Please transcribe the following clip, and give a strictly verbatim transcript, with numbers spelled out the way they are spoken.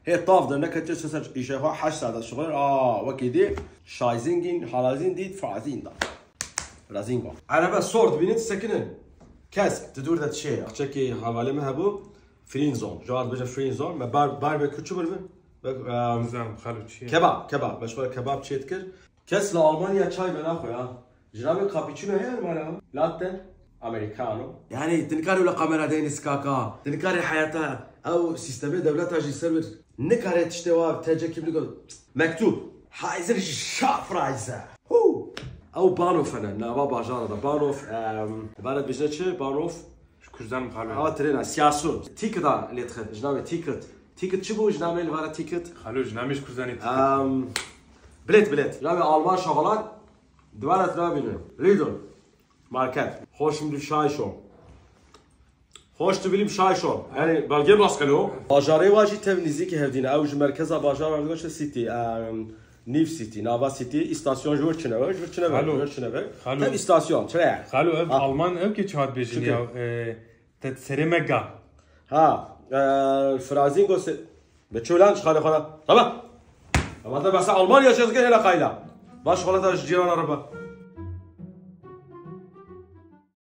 Hê tav de neketiye ser îşê xwe heşt saet dişixulin. Aa, wekî dî şayzingîn, halazîn dît, frazîn da. Frazîn got. Erebe sor dibînin, sekinin. Kesk, di dûr de dişê. Çekî hevalê min hebû. Free zone. Ji wan dibêje free zone. Me bar, barbecue çi bir bi? Be-, em, Nizam, xalo çi ye? Kebab, kebab. Me ji xwe kebab çê dikir. Kes li Almanya çay venaxwe ya. Jinavê cappuccino heye Almanya? Latte? Americano. Yani, tu nikarî wila kamera deyne skaka. Tu nikarî heyata ew sîstemê dewleta jî ser bir. Nikare tiştê wa tece kimlik. Mektûb. Hayzir şafrayze. Hu. Ew Bahnhof hene. Nava bajara da. Bahnhof, em, ibaret bijne çi? Bahnhof. Ji Kurdan xalo. Awa trêna, siyasûn. Ticket a lê dixin. Jinavê ticket. Ticket çi bû? Jinavê li vara ticket. Xalo, jinavê ji Kurdanê ticket. Em, bilet, bilet. Jinavê Alman şoxolat. Duvara tu nabîne. Lidl. Market. Hoş mu du Scheiße? Hoş tu bilim Scheiße? Yani belge baskılı o. Bajarê wa jî tev nîzîkî hevdî ne. Ew ji merkeza bajara digoşe city. Em, New City, nava city, îstasyon ji wir çine ve, ji wir çine ve, Xalo. Ji wir çine ve. Xalo. Tev îstasyon, çire yani. Xalo, ev Ah. Alman, ev ki çi hat bêjin Çi ya, e, te serê me ga. Ha, e, Frazingo se-, be çölen çıkarı xana. Tamam. Ama da mesela Almanya çözgü hele kayla. Baş xala da ji cîran araba.